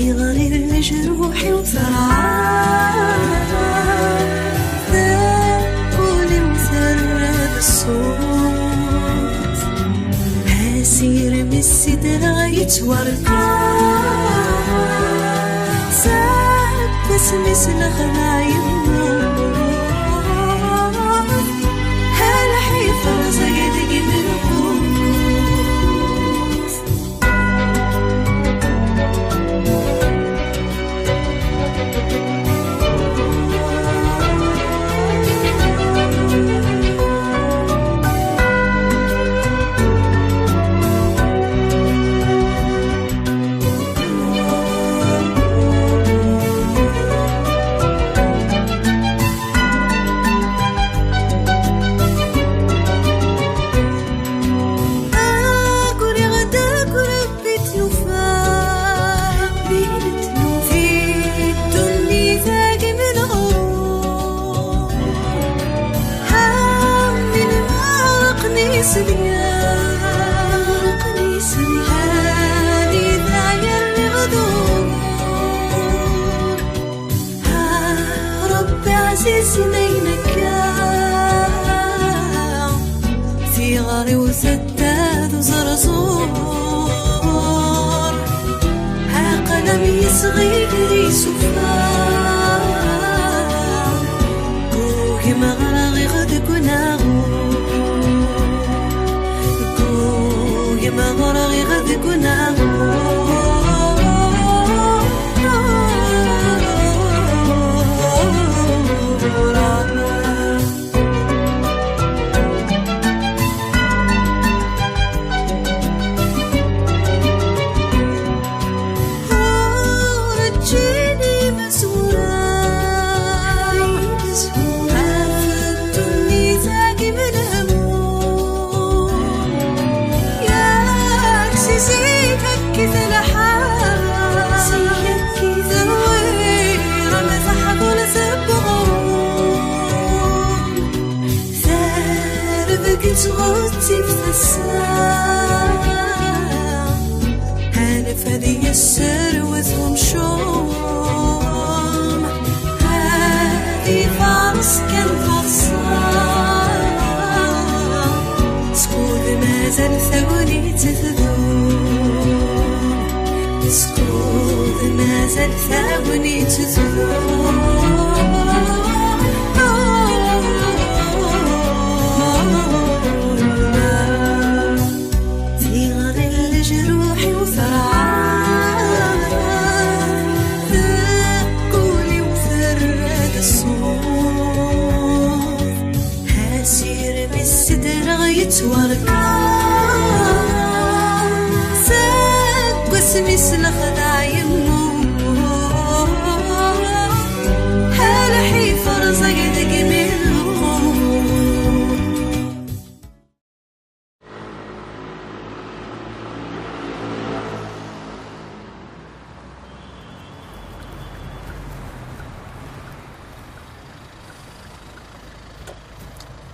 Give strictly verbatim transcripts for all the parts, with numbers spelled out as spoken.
Iɣli lejruḥ-iw terɛa, taquli-w terra d ṣṣut. Asirem i sidreɣ yettwarqa, seg wasmi s lexdeɛ yemmut. Lḥif rẓag deg imenqus. Aguriɣ-d akk Rebbi tlufa, Rebbi tlufa, di ddunit-agi menɣur. Amin ma ɣelqen iselgan, ɣelqen iselgan, ad idɛa yerniɣ dur. Ah, Rebbi ɛzizen ayen akka, tiɣri-w tedda d uẓerẓur. Aql-am yesɣi d isufa, gugem ɣer-aɣ deg unaɣur. Gugem ɣer-aɣ deg unaɣur. Ur ǧǧin imezwura ɣef ddunit-agi menhmum. Yak si zik akkit lḥal, terwir am teḥḍul s uɣrum. Terbeg ttɣettib tasa, anef ad yesserwet umcum, ad ifares kan taḍsa. Skud mazal tagnit tdum, skud mazal tagnit tdum. Tiɣri n lejruḥ-iw terɛa, taquli-w terra-d ṣṣut. Asirem i sidreɣ yettwarqa, seg wasmi s lexdeɛ yemmut. Lḥif rẓag deg imenqus.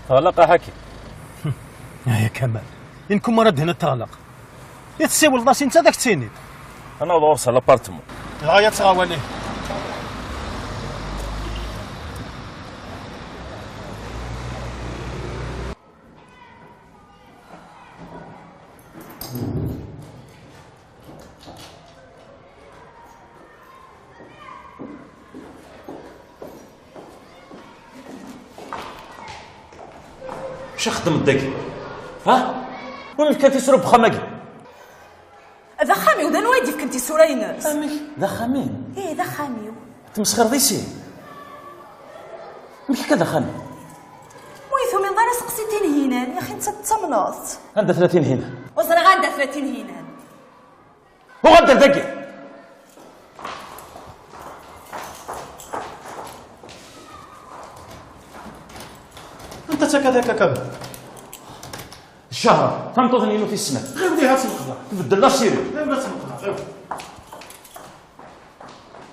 Ɣleq a Ḥakim. Aya Kamal, inkum ara d-hina teɣleq. I tessiwleḍ-as i netta ad ak-tt-tiniḍ? Ad naweḍ ɣur-s ɣer l'apartment. Dɣa ya ttɣawali. Acu ixeddem dagi? Ha? Win yefkan tisura n wexxam-agi? D axxam-iw, d anwa i d-yefkan tisura-ines? Amek? D axxam-im? Ih, d axxam-iw. Tmesxireḍ-iyi? Amek akka d axxam-im? Ur yi-tumineḍ ara, seqsi Tinhinan, yaxi nettat d tamnaḍt. Anda tella Tinhinan? Ur ẓriɣ anda tella Tinhinan. Uɣal-d ar dagi! Anta d takada-k a Kamal? Ccahra, tameṭṭut-nni inu tis snat. Ɣiwel ihi ad tt-neqḍeɛ. Tbeddel la série. Ɣiwel ad tt-neqḍeɛ, ɣiwel.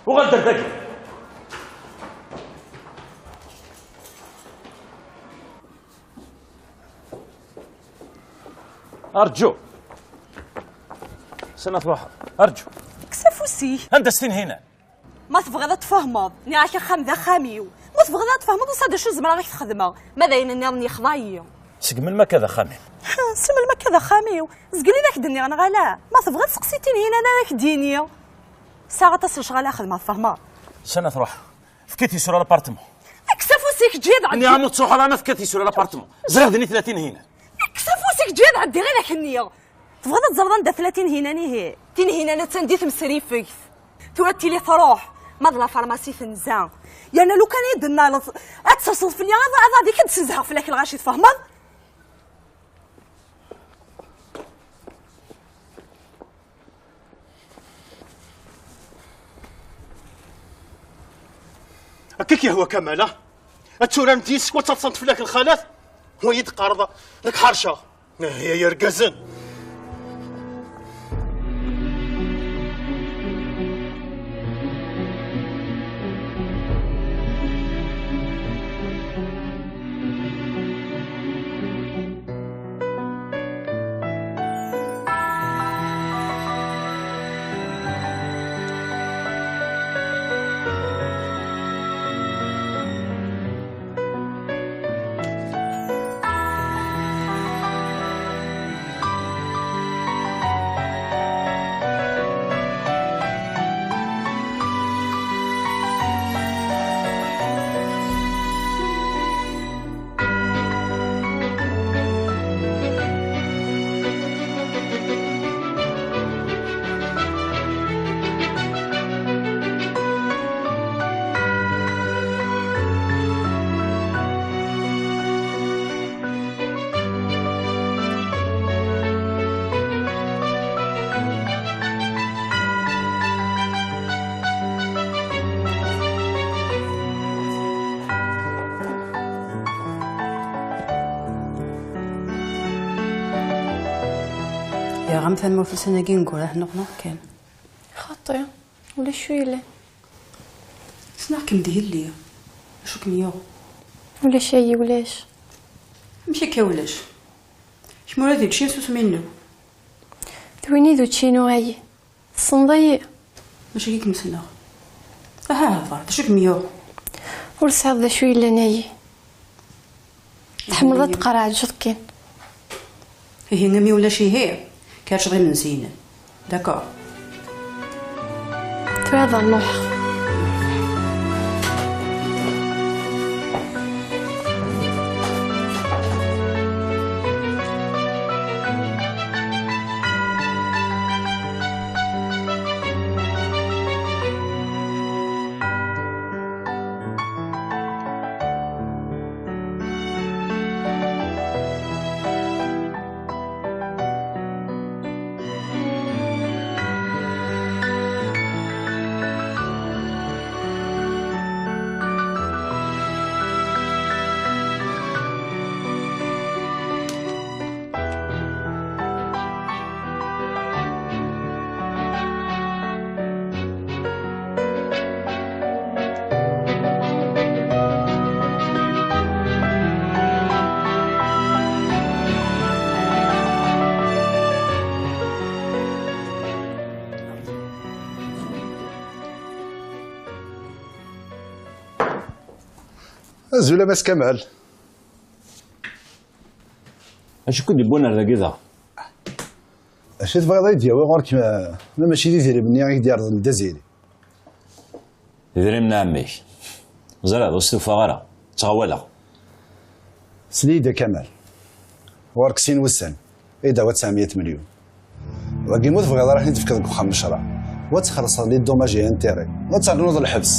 Uɣal-d ar dagi! Arǧu. Sani ad truḥeḍ. Arǧu. Kkes afus Sik. Anda-tt Tinhinan? Ma tebɣiḍ ad tfehmeḍ, nniɣ-ak axxam d axxam-iw. Ma tebɣiḍ ad tfehmeḍ, usa d acu zemreɣ ad ak-t-xedmeɣ. Ma d ayen nniḍen yexḍa-yi. Seg melmi akka d axxam-im? Si melmi akka d axxam-iw? Zgel i d ak-d-nniɣ neɣ ala? Ma tebɣiḍ seqsi Tinhinan ara ak-d-yini. Sɛiɣ aṭas n lecɣal ara xedmeɣ, tfehmeḍ? Sani ad truḥ? Efk-it yesru l'apartement. Kkes afus-ik, ǧǧi-d ɛeddi. Nniɣ-am ur ttruḥ ara, ma efk-it yesru l'apartement. Ẓriɣ d nitni Tinhinan. Kkes afus-ik, ǧǧi-d ɛeddi ɣer ak-nniɣ. Tebɣiḍ ad ẓreḍ anda tella Tinhinan ihi? Tinhinan attan di temsrifegt. Tura tili truḥ, ma d la pharmacie tenza. Yerna lukan i d-tennaleḍ ad terseḍ fell-i, ad, ad, ad, ad d-sezheɣ fell-ak lɣaci, tfehmeḍ? Akka k-yehwa Kamal, ah? Ad turaremt yis-s, wa ttaḍsant fell-ak lxalat? Wa yi-d-qqareḍ nekk ḥerceɣ. Ihi ay irgazen! Yerɣa-m tamawt ussan-agi ineggura, neɣ neɣ kan? Xaṭi, ulac wi yellan. Ssneɣ-kem d yelli. Acu kem-yuɣ? Ulac ayi, ulac. Amek akka ulac? Kemm ula d učči n susmi-nnew. D win i d učči-inu ayi. Tessneḍ-iyi? Mačči i kem-ssneɣ. Aha hder, d acu i kem-yuɣ? Ur tesɛiḍ d acu yellan ayi. Tḥemmleḍ ad tqerɛeǧeḍ kan. Ihi, imi ulac ihi, kerrceḍ imensi-inem. D'accord. Tura ad nruḥ. Azul a Mass Kamal. Acu i ken-d-yewwin ar dagi daɣ? Acu i tebɣiḍ ad yi-d-yawi ɣur-k, ma, ma mačči d idrimen-nni i k-d-yerḍen Dda Ziri? Idrimen n ɛemmi-k. Ẓriɣ, ur stufaɣ ara. Ttɣawaleɣ. Sel-iyi-d a Kamal. Ɣur-k sin wussan, i d-tawiḍ tesɛemya melyun. Wagi ma ur tebɣiḍ ara ad ten-id-tefkeḍ deg uxxam n ccreɛ, wa ad txellṣeḍ les dommages et intérêts, wa ad ternuḍ lḥebs.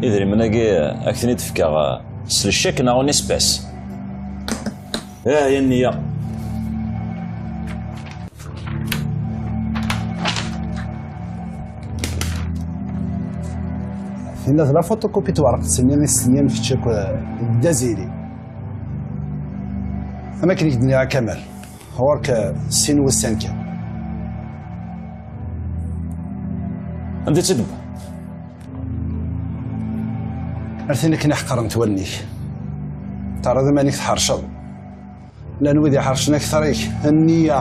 Idrimen-agi ad k-ten-id-fkeɣ, eh, s le chèque neɣ en espèces. Ah, ya nniya. Tinna d la photocopie n twerqet-nni i s-tenniḍ kečč akked Dda Ziri. Am akken i k-d-nniɣ a Kamal, ɣur-k sin wussan kan. Anda i tt-id-wwiḍ? Ar tin akken i ḥeqrent wallen-ik. Terriḍ iman-ik tḥerceḍ. Llan wid iḥercen akter-ik, a nniya.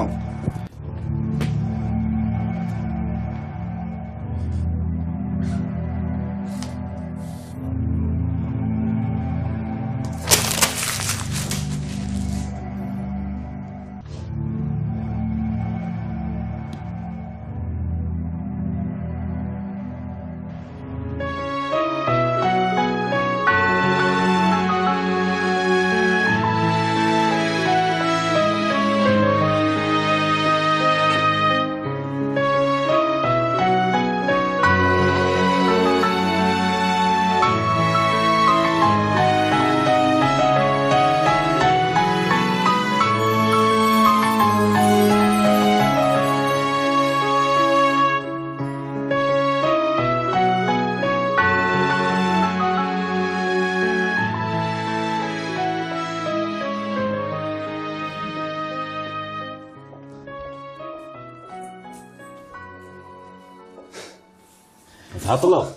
Tɛeṭleḍ?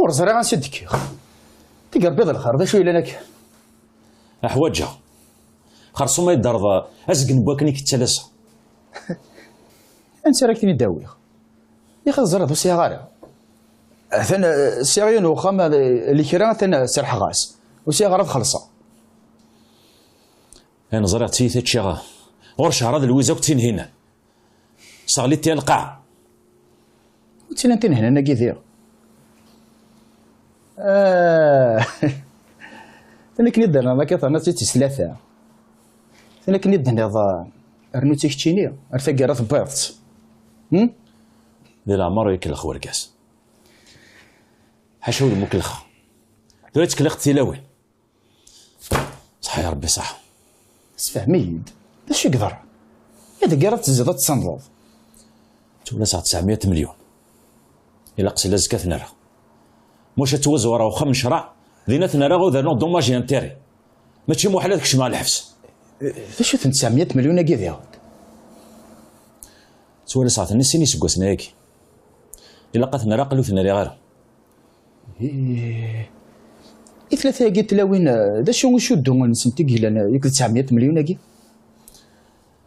Ur ẓriɣ ansi d-kkiɣ. Tigerbiḍ lxir, d acu yellan akka? Aḥwaǧeɣ. Xerṣum ay d-terreḍ azgen n wakken i k-ttalaseɣ. Ansi ara k-ten-id-awiɣ? Yak ad ẓriḍ ur sɛiɣ ara. Atan, eh, sɛiɣ yiwen uxxam, eh, lekra, atan, eh, serḥeɣ-as. Ur sɛiɣ ara ad xellṣeɣ. Ayen ẓriɣ d tiyita ččiɣ. Ɣur cehra d Lwiza akked Tinhinan. Seɣlit-iyi lqaɛa. Ur ttilin Tinhinan-agi diɣ? Ah. Tin akken i d-terniḍ akka terniḍ-tt-id tis tlata. Tin akken i d-tenniḍ, ah, rnu-tt i keččini, ar taggara tewwiḍ-tt. Hmm? Di leɛmer ur ikellex wergaz. Ḥaca udem ukellex. Tura ttkelliɣ-d tilawin. Ṣaḥa ya Rebbi, ṣaḥa. Sefhem-iyi-d, d acu i yeḍran? I deg ara tezziḍ ad tessandeḍ? Ttwalaseɣ tesɛemya melyun. Ilaq sella azekka ad t-nerr. Maca ttwazewreɣ uxxam n ccreɛ, din ad t-nerr ad rnuɣ dommages et intérêts. Mačči muḥal ad kecmeɣ lḥebs. D acu-ten tesɛemya melyun-agi diɣ? Ttwalaseɣ-ten i sin iseggasen ayagi. Ilaq ad ten-nerr aql ur ten-rriɣ ara. Ih. I tlata-agi n tlawin, eh, d acu icuddu-nsent i yellan, eh, akked tesɛemya melyun-agi?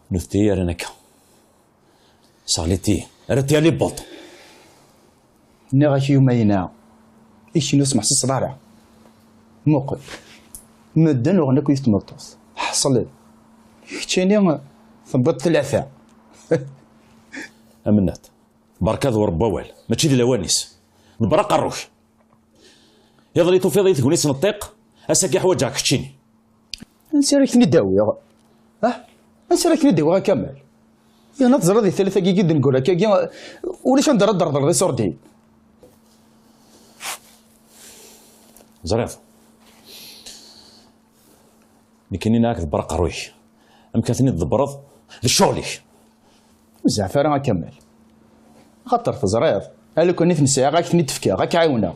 Nutenti i yerran akka. Seɣlit-iyi, rret-iyi les bottes. Nniɣ-ak yumayna, i keččini ur smeḥsiseḍ ara. Muqel. Medden uɣen akk i tmeṭṭut. Ḥṣel. Keččini tewwiḍ tlata. A Mennad. Berka ad ur wawal, mačči d lawan-is. Ḍebber aqerru-k. Iḍelli tufiḍ-iyi tegnit n ṭṭiq, ass-agi ḥwaǧeɣ keččini. Ansi ara k-ten-id-awiɣ? Ah? Ansi ara k-ten-id-awiɣ a Kamal? Yerna teẓriḍ di tallit-agi i d-neggul akkagi, ulac anda ara d-terḍleḍ iṣurdiyen. Ẓriɣ. Nekkini nniɣ-ak ḍebber aqerru-k. Amek ad ten-id-tḍebbreḍ? D ccɣel-ik. Ur zeɛɛef ara a Kamal. Axaṭer teẓriḍ, a lukan i ten-sɛiɣ, ad k-ten-id-fkeɣ, ad k-ɛiwneɣ.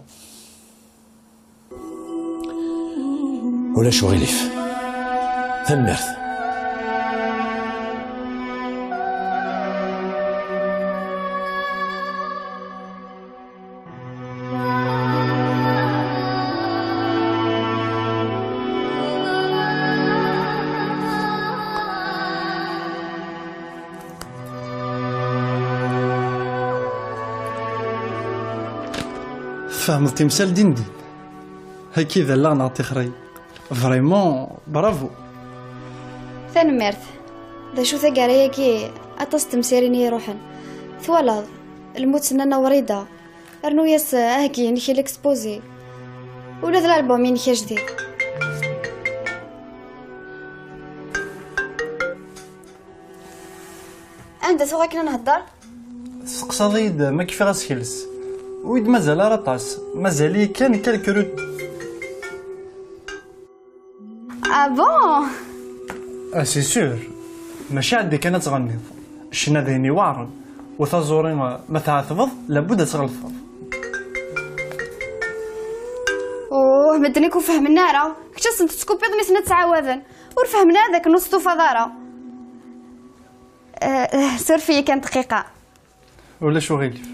Ulac uɣilif. Tanemmirt. Tfehmeḍ timsal din din. Haki d allaɣ neɣ tixray. Vraiment, bravo. Tanemmirt. D acu taggara-agi, aṭas n temsirin i iruḥen. Twalaḍ, lmut n Nna Wrida. Rnu-yas aheggi-inek i l'exposé. Ula d l'album-inek ajdid. Anda tuɣ akken ad nhedder? Testeqsaḍ-iyi-d ma kfiɣ asekles. Ur yi-d-mazal ara aṭas. Mazal-iyi kan quelques rut-. Ah bon? Ah, c'est sûr. Mačči ɛeddi kan ad tɣenniḍ. Ccna d ayen iweɛren. U taẓuri, ma tɛetbeḍ, labud ad tɣelṭeḍ. Uh, medden akk ur fehmen ara. Kečč ad sen-tettkupiḍ, nitni ad ttɛawaden. Ur fehmen ara d akken ur testufaḍ ara. Eh, eh, suref-iyi kan dqiqa. Ulac uɣilif.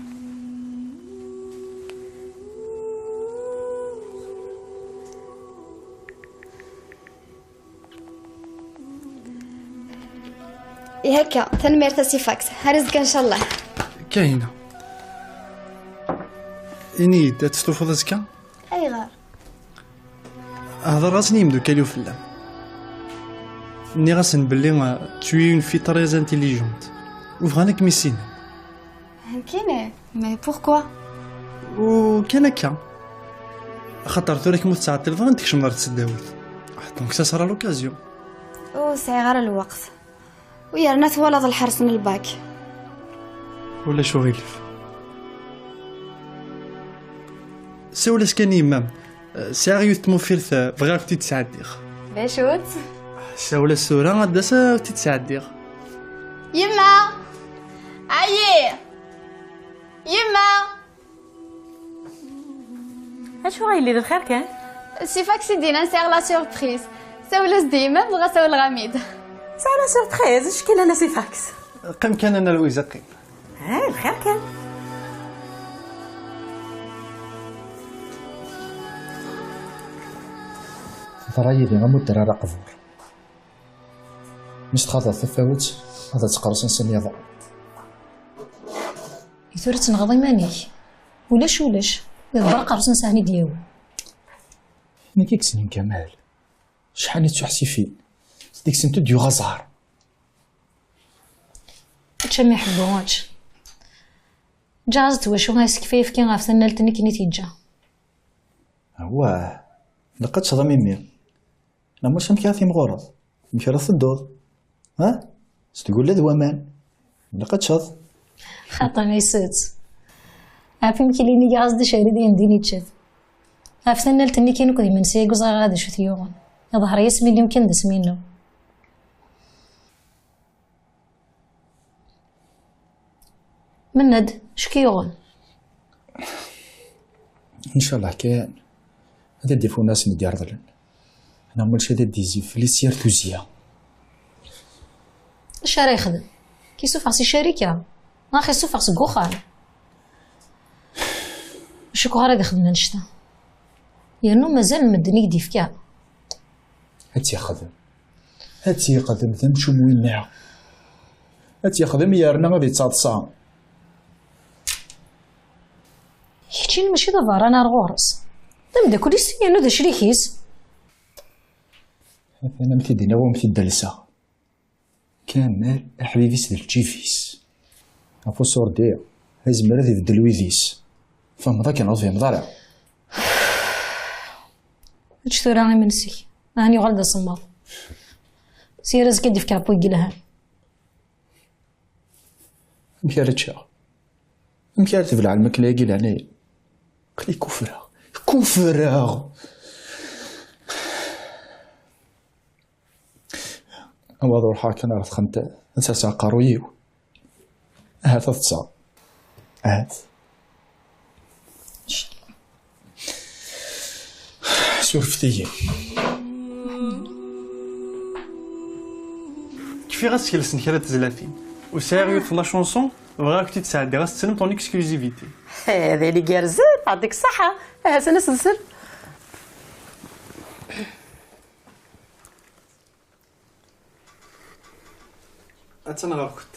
Ihi akka, tanemmirt a Si Fax. Ar azekka, ncallah. Kahina. Ini-yi-d, ad testufuḍ azekka? Ayɣer? Hedreɣ-asen i yimdukal-iw fell-am. Nniɣ-asen belli, euh, tu es une fille très intelligente. U bɣan ad kem-issinen. Nekkini? Mais pourquoi? U kan akka. Axaṭer tura kemm ur tettɛeṭṭileḍ ara ad tkecmeḍ ɣer tesdawit. Donc ça sera l'occasion. Ur sɛiɣ ara lweqt. U yerna twalaḍ lḥers n lbak. Ulac uɣilif. Sawel-as kan i yemma-m. Sɛiɣ yiwet tmufirt, bɣiɣ ad k-tt-id-sɛeddiɣ. D acu-tt? Sawel-as tura, ad d-tas ad k-tt-id-sɛeddiɣ. Yemma! Ayi! Yemma! Acu a yelli, d lxir kan? Si Fax i d-yennan sɛiɣ la surprise. Sawel-as-d i yemma-m, dɣa sawleɣ-am-id. Tesɛa la surprise? Acu k-ilan a Si Fax? Qqim kan a Nna Lwiza, qqim. Ah, lxir kan. Terra yid-i am udrar aqbur. Mi s-txaḍeḍ tafawet, ad tt-qersen s nniḍer. I tura tenɣeḍ iman-ik? Ulac, ulac. D aqersen s ahen i d-yawi. Nekk i yessnen Kamal. Acḥal i ttuḥsifin. Deg-sent ur d-yuɣ aẓar. Ečč a mmi ḥebbu, ečč. Ǧǧiɣ-as-d wacu asekf ayefki ɣef tannalt-nni akken i t-yeǧǧa. Awah, ilaq ad teččeḍ a mimi. Neɣ mačči amek ara timɣureḍ? Amek ara tedduḍ? Ha? S tgella d waman. Ilaq ad teččeḍ. Xaṭi, ma yessett. Ɣef imekli-nni, ǧǧiɣ-as-d acari d ayen din yečča-t. Ɣef tannalt-nni kan akked imensi-agi ur ẓriɣ ara d acu t-yuɣen. Iḍher-iyi asmi-nni kan d asmi-nni. Mennad, acu k-yuɣen? Ncallah kan ad d-yaf win asen-d-yerḍlen. Neɣ ma ulac ad d-yezzi fell-i s yir tuzzya. Acu ara yexdem? K-isuffeɣ si ccarika? Neɣ k-isuffeɣ seg uxxam? Acu k-uɣar ad ixdem annect-a? Yernu mazal medden i k-d-yefka. Ad tt-yexdem. Ad tt-yexdem d amcum winna. Ad tt-yexdem yerna ad yettaḍsa. Keččini mačči d aberrani ar ɣur-s. D ameddakel-is yernu d acrik-is. Atan am t-id-iniɣ umi t-id-alseɣ. Kamal aḥbib-is d lǧib-is. Ɣef usurdi, izmer ad ibeddel wid-is. Tfehmeḍ akken ur tfehmeḍ ara? Ečč tura imensi-k. Ahan yuɣal d asemmaḍ. Sya azekka ad d-ifk Rebbi i yelhan. Amek ara ččeɣ? Amek ara tebleɛ lmakla-agi leɛnaya? Aql-i kufreɣ. Kufreɣ! Awa ad ruḥeɣ kan ɣer texxamt ad serseɣ aqerruy-iw. Ahat ad ṭṭseɣ. Ahat. Surfet-iyi. Kfiɣ ad skelsen kra n tezlatin. Ur sɛiɣ yiwet n la chanson, bɣiɣ ad k-tt-id-sɛeddiɣ ad tettlemt en exclusivité. Eh, d ayen igerrzen, yeɛṭik ṣṣeḥḥa. Aha, s-, ad as-nsel. Attan ɣer-kent.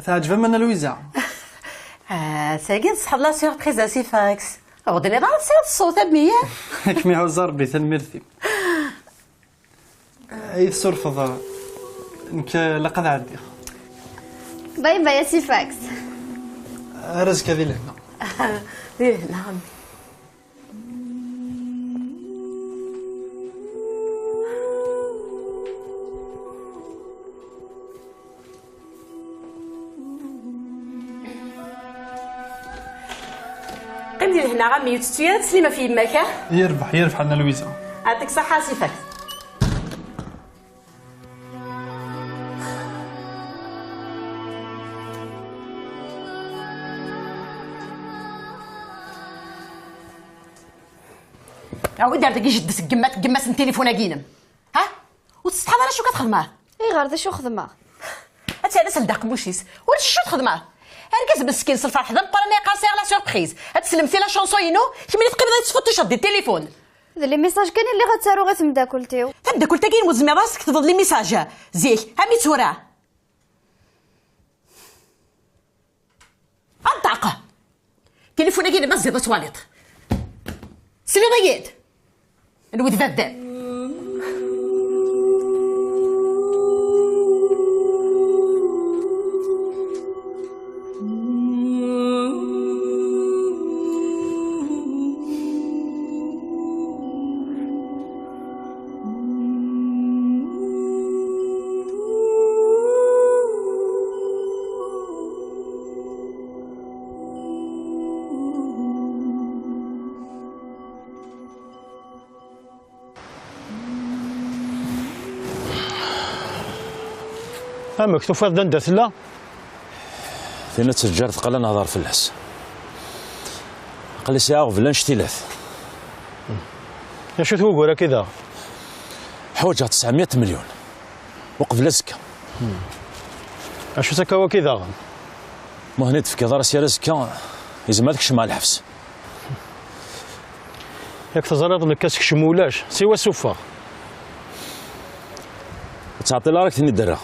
Teɛǧeb-am Nna Lwiza? Ah, tagi tṣeḥḥa la surprise a si Fax. Ur d-tenniḍ ara tesɛiḍ ṣṣut am wiyaḍ. Ad kem-iɛuzz Rebbi, tanemmirt-im. Ay tessurfeḍ, nekk ilaq ad ɛeddiɣ. Bye bye a si Fax. Ar azekka di lehna. Di lehna, a mmi. Qqim di lehna a mmi, ur tettu ara tteslim ɣef yemma-k, ah? Yerbeḥ, yerbeḥ a Nna Lwiza. Yeɛṭik ṣṣeḥḥa a si Fax. Awi-d ar dagi jedd-s n yemma-s, n tilifun-agi-inem. Ha? Ur tsetḥaḍ ara acu akka txedmeḍ? Ayɣer, d acu xedmeɣ? Ad tɛeddi seld aqemmuc-is. Ulac acu txedmeḍ. Argaz meskin s lferḥ d ameqqran i yeqqar sɛiɣ la surprise. Ad teslemt i la chanson-inu, kemmini teqqimeḍ ad tesfuṭṭuceḍ di tilifun. D les messages kan i lliɣ ad ttaruɣ i temdakelt-iw. Tameddakelt-agi ur tezmireḍ ara ad s-tektbeḍ les messages zik, am i tura. Anṭaq! Tilifun-agi-inem ad t-tẓiḍ ad twaliḍ. Tesliḍ-iyi-d? Anwa i d baba-m? Amek tufiḍ-d anda tella? Tin ad teǧǧar teqqel ad nehḍer fell-as. Aql-i sɛiɣ aɣbel annect-ilat. D acu-t wugur-agi daɣen? Ḥwaǧeɣ tesɛemya melyun uqbel azekka. Acu-t akka wagi daɣen? Ma ur ten-id-tefkiḍ ara sya ar azekka, yezmer ad kecmeɣ lḥebs. Yak teẓriḍ nekk asekcem ulac, siwa suffeɣ. Ur ttɛeṭṭil ara, ad k-ten-id-rreɣ.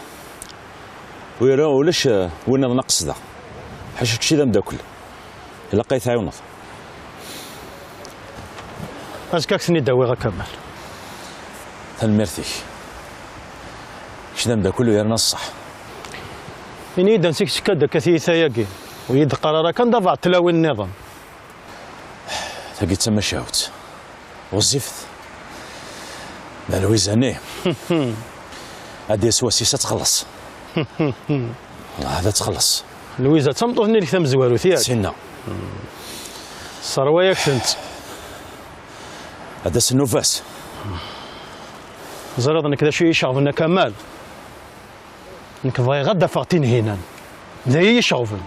Ur ira ulac, eh, win nniḍen ad qesdeɣ. Ḥaca kečči d ameddakel. Ilaq ad yi-tɛiwneḍ. Azekka ad k-ten-id-awiɣ a Kamal. Tanemmirt-ik. Kečč d ameddakel u yerna ṣṣeḥ. Ini-yi-d ansi k-tekka-d akka tiyita-agi. Ur yi-d-qqar ara kan d abeɛḍ tlawin nniḍen. Tagi d tamacahut ɣezzifet. D Lwiza-nni. Ad d-yas wass-is ad txelleṣ. Ad txelleṣ. Lwiza d tameṭṭut-nni-inek tamezwarut, yak? Sinna. Sserwa-yak-tent. Ad d-as nnuba-s. Ẓriḍ nekk d acu i yi-iceɣben a Kamal? Nekk bɣiɣ ad d-afeɣ Tinhinan. D aya i yi-iceɣben.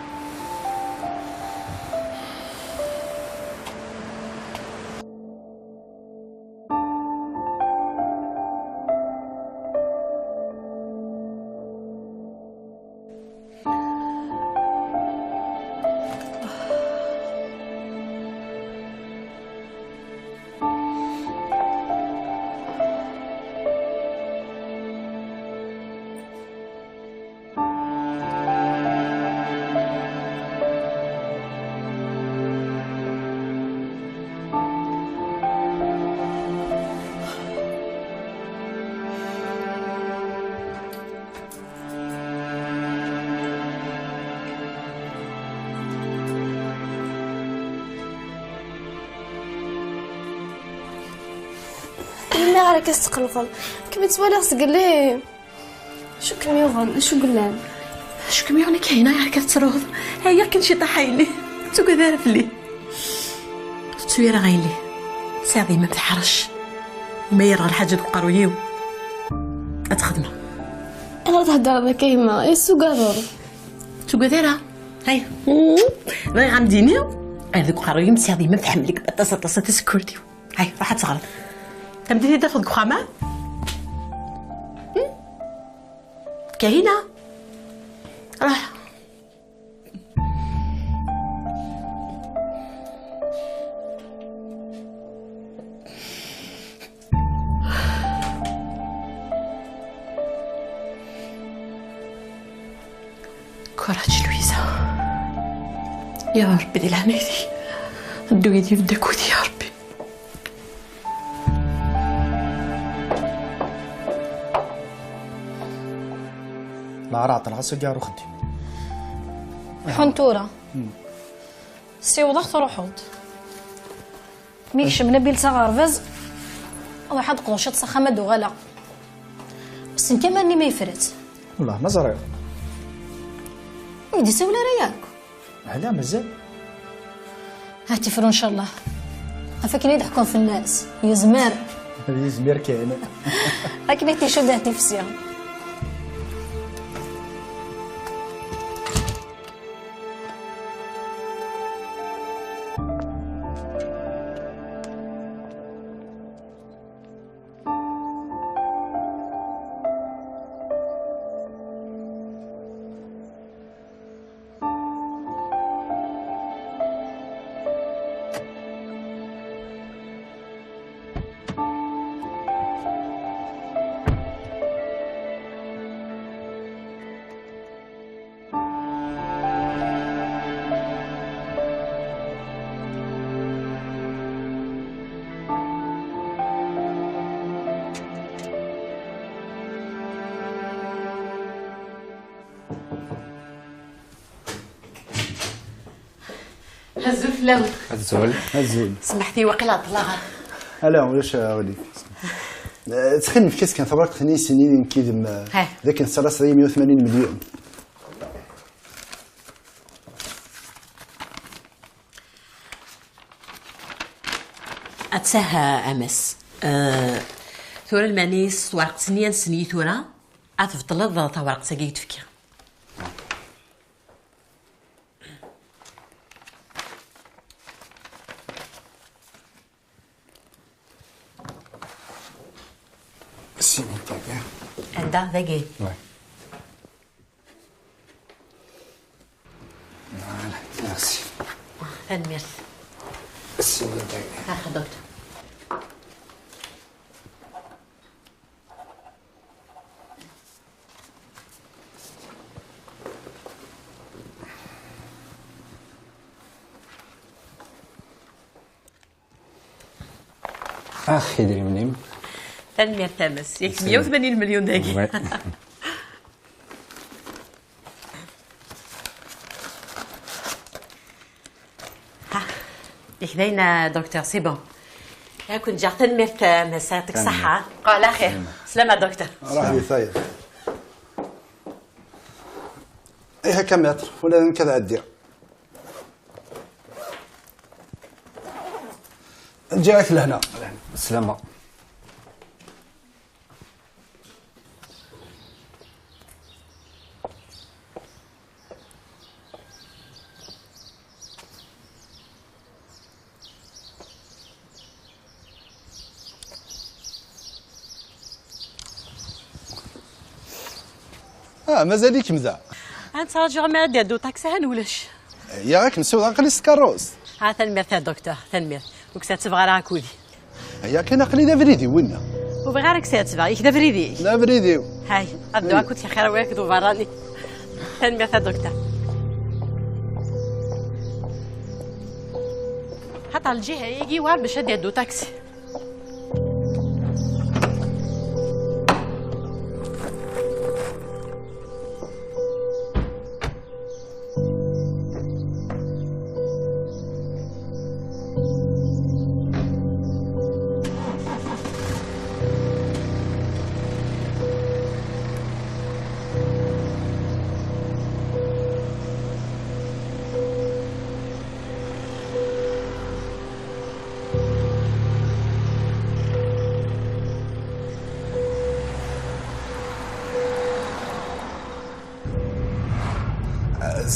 Melmi ara k-tqelqeḍ? Kem-ttwaliɣ seg lli. Acu kem-yuɣen? Acu yellan? Acu kem-yuɣen akka hina akka tettruḍ? Ɛyiɣ kan ciṭaḥ a yelli. Ur ttugad ara fell-i. Ur tettu ara a yelli. Tesɛiḍ yemma-m teḥrec. Ma yerɣa lḥaǧa deg uqerruy-iw, ad txedmeɣ. Ayɣer theddreḍ akka a yemma? Ay tessugadeḍ. Ur ttugad ara. Ay. Bɣiɣ ad m-d-iniɣ, ar deg uqerruy-im tesɛiḍ yemma-m tḥemmel-ik aṭas aṭas a tasekkurt-iw. Hay, ruḥ ad teɣreḍ. Tameddit i d-tafeḍ deg uxxam, ah? Hmm? Kahina? Ruḥ. Kuraǧ, Lwiza. Ya Ṛebbi, di leɛnaya-k, ddu yid-i, bedd akked-i, ya Ṛebbi. Neɛreḍ, neɣ ass-agi ar uxeddim. Ḥun tura. Hmm. Siwḍeɣ, truḥeḍ. Mi yekcem Nabil s aɣerbaz, ruḥ ad d-qḍuciḍ s axxam ad d-uɣaleɣ. Wissen kan ma nni ma yefra-tt. Wellah ma ẓriɣ. Ur yi-d-isawel ara yakk. Ala, mazal. Ha tifru ncallah. Ɣef akken i d-ḥkuɣ fell-as. Yezmer. Yezmer kan. Akken i t-icudd ar tifsi. Azul fell-awen. Azul. Azul. Smeḥt-iyi, waqila ɛeṭṭleɣ. Ala, ulac aɣilif. Eh, ttxil-m, efk-as kan tawriqt-nni i sin-nni nekk yid-m, eh, d akken tettalaseḍ-iyi meyya u tmanyin melyun. Attah, a Mass. Eh, tura lmeɛna-s twerqet-nni ad nsen-iyi tura. Ad tbeṭleḍ tawriqt-agi i d-tefkiɣ. Sinon, t'as bien. Anda, dagi? Ouais. Voilà, merci. Tanemmirt. Sinon, t'as bien. Ax, docteur. Ax, idrimen-im. Tanemmirt a Mass. Yak meyya u tmanyin melyun dagi. Ouais. Ha, yak dayen, docteur, c'est bon. Ad ken-ǧǧeɣ, tanemmirt a Mass, yɛṭik ṣṣeḥḥa. Qal axir. Slama, docteur. Rahi tayeḍ. Ihi akka, maître, ula d nekk ad ɛeddiɣ. Ǧǧiɣ-ak lehna. Slama. Ah, mazal-ikem da? Ad nettṛaǧu mi ara d-yeddu uṭaksi, han ulac. Ya, akken siwḍeɣ aql-i s tkeṛṛust. Ah, tanemmirt a docteur, tanemmirt. Ur k-ttebɣ ara akudi. Aya kan aql-i d abrid-iw winna. Ur bɣiɣ ara ad k-ttebɣ, yak d abrid-ik. D abrid-iw. Hay, ad dduɣ akk-d kra akked uberrani. Tanemmirt a docteur. Xaṭer lǧiha-agi war bac ad d-yeddu uṭaksi.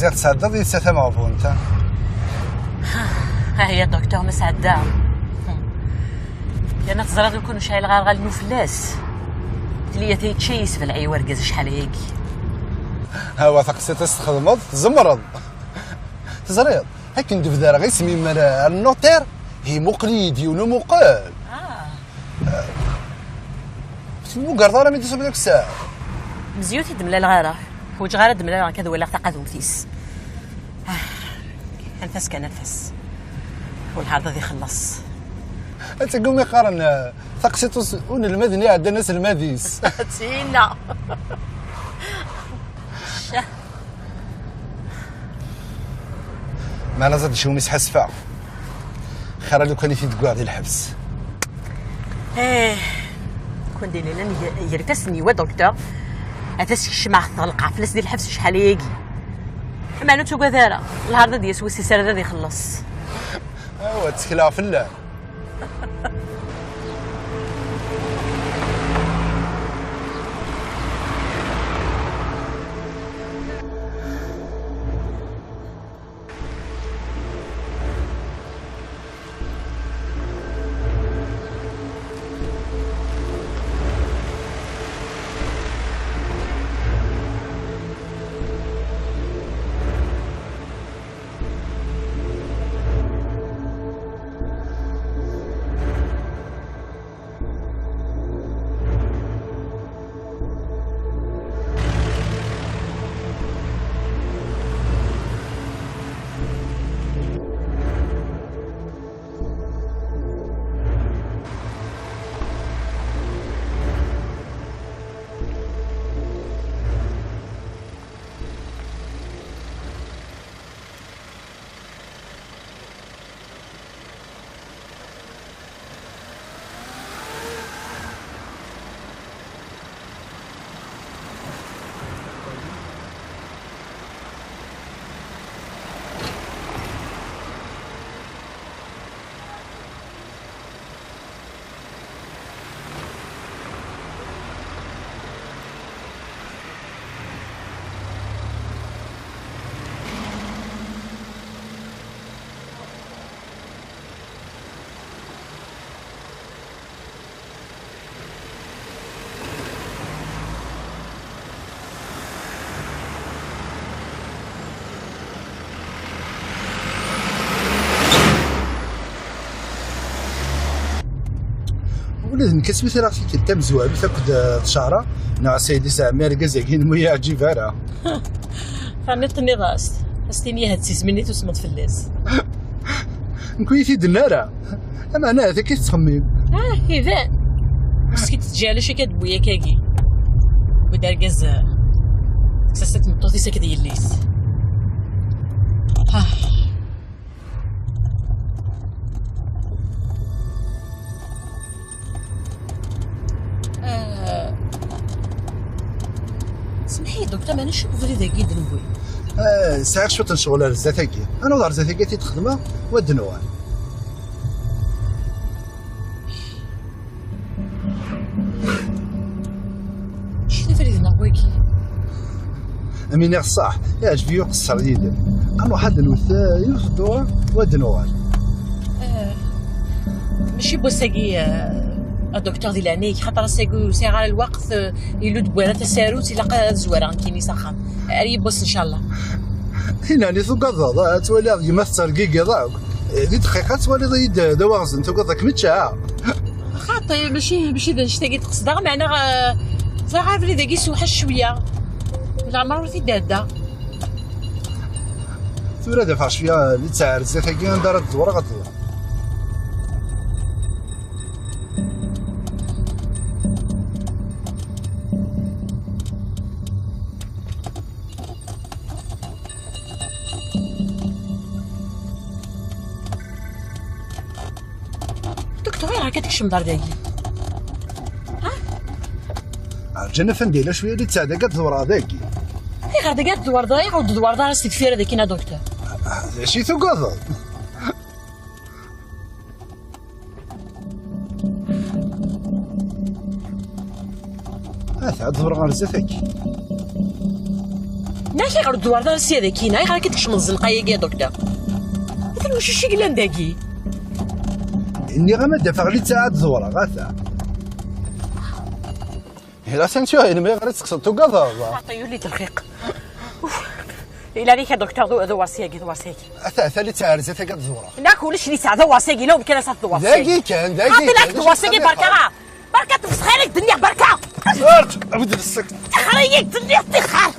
Ziɣ tesɛeddaḍ yid-s a tameɣbunt, ha? Ah ya docteur, ma sɛeddaɣ. Yerna teẓriḍ lukan ur cɛileɣ ara ɣallen fell-as. Tliya tayečča yesbelɛi urgaz acḥal ayagi. Awa, taqsiṭ-is txedmeḍ, tzemreḍ. Teẓriḍ, akken d-bdareɣ isem-im ar, ar notaire, imuqel-iyi-d yiwen umuqel. Ah. Ur tmugareḍ ara mi d-tusiḍ deg ssaɛa? Mezyut i d-mlaleɣ ara. Ḥwaǧeɣ ara d-mlaleɣ akka ad waliɣ taqadumt-is. Ah, anef-as kan, anef-as. Welḥaṛ ad ixelleṣ. Ad tagum iqqaren, eh, taqsiṭ us-, unelmad-nni iɛeddan aselmad-is. Tina. Meɛna ẓad cewmi sḥasfeɣ. Xir a lukan i t-id-gguɣ di lḥebs. Eh, kun d-ilin gar ifassen-iw a docteur. Ad as-kecmeɣ tɣelqeɣ fell-as di lḥebs acḥal ayagi. Meɛna ur ttagad ara. Lɛerḍ ad d-yas wis-is ara d ad ixelleṣ. Awa, ttekleɣ fell-am. D nekk asmi tra tikkelt tamezwarut akked, eh, Tcehra, neɣ Sayid Isɛemmi argaz-agi n mu yeɛǧib ara. Terniḍ tenniḍ-as, as-tini ahat si tezmini tusmeḍ fell-as. Nekk ur yi-t-id-tenna ara. Ameɛna ahat akka i tettxemmim. Ah, iban. Meskint teǧǧa ala cika d-wwi akkagi. Wid argaz, eh, tekkes-as tmeṭṭut-is akked yelli-s. Ah. Ah. Semmeḥ-iyi, Docteur, maɛna acu n ubrid-agi i d-newwi? Ah, sɛiɣ cwiṭ n ccɣel ar zdat-agi. Ad naweḍ ar zdat-agi ad t-id-xedmeɣ, u ad d-nuɣal. Acu d abrid-nneɣ wagi? Am iniɣ ṣṣeḥ, iɛǧeb-iyi uqeṣṣer yid-m. Ad nruḥ ad nwet, eh, yiwet ddura, u ad d-nuɣal. Eh, mačči n wass-agi, eh, a Docteur, di leɛnaya-k, xaṭer ass-agi ur sɛiɣ ara lweqt, eh, ilul-d wara tasarut, ilaq ad zwareɣ nekkini s axxam. Ar yiwwas, ncallah. Inani tugadeḍ, ad twaliḍ gma tettergigiḍ akk. Eh, di dqiqa ad twaliḍ-iyi-d d awaɣzen, tugadeḍ ad kem-ččeɣ. Xaṭi, mačči, mačči d annect-agi i d-qesdeɣ, meɛna, eh, ẓriɣ abrid-agi yessewḥac cwiya. Leɛmer ur t-id-ɛeddaɣ. Tura ad afeɣ cwiya littseɛ ar zdat-agi anda ara d-ḍewreɣ ad ḍewreɣ. Docteur, ayɣer akka tkecmeḍ ar dagi? Ha? Rǧan afandi, yella cwiya littseɛ dagi ad ḍewreɣ dagi. Ayɣer dagi ad tḍewreḍ? Ayɣer ur d-tḍewreḍ ara s tefyar dagi, a Docteur? D acu i tugadeḍ? Ata, ad ḍewreɣ ɣer zdat-agi. Nniɣ-ak ayɣer ur d-tḍewreḍ ara sya d akkin, ayɣer akka tkecmeḍ zzneq-agi, a Docteur? Atan wacu i yellan dagi? Nniɣ-am ad d-afeɣ littseɛ ad ḍewreɣ, ata. Hila sentu, ayɣer i teqseḍ tugadeḍ? Xaṭi, yuli-d lxiq. Uf. Ila alik a Docteur, d-, dewwer syagi, dewwer syagi. Ata, ata littseɛ ar zdat-agi ad ḍewreɣ. Nniɣ-ak ulac littseɛ, dewwer syagi, ila umkan ad tḍewreḍ syagi. Dagi kan, dagi kan. Xaṭi, la tdewwer syagi, berka. Berka tfesxir-ik d-nniɣ, berka! Ert, abd lsek. Tixer-iyi-k d-nniɣ, tixer!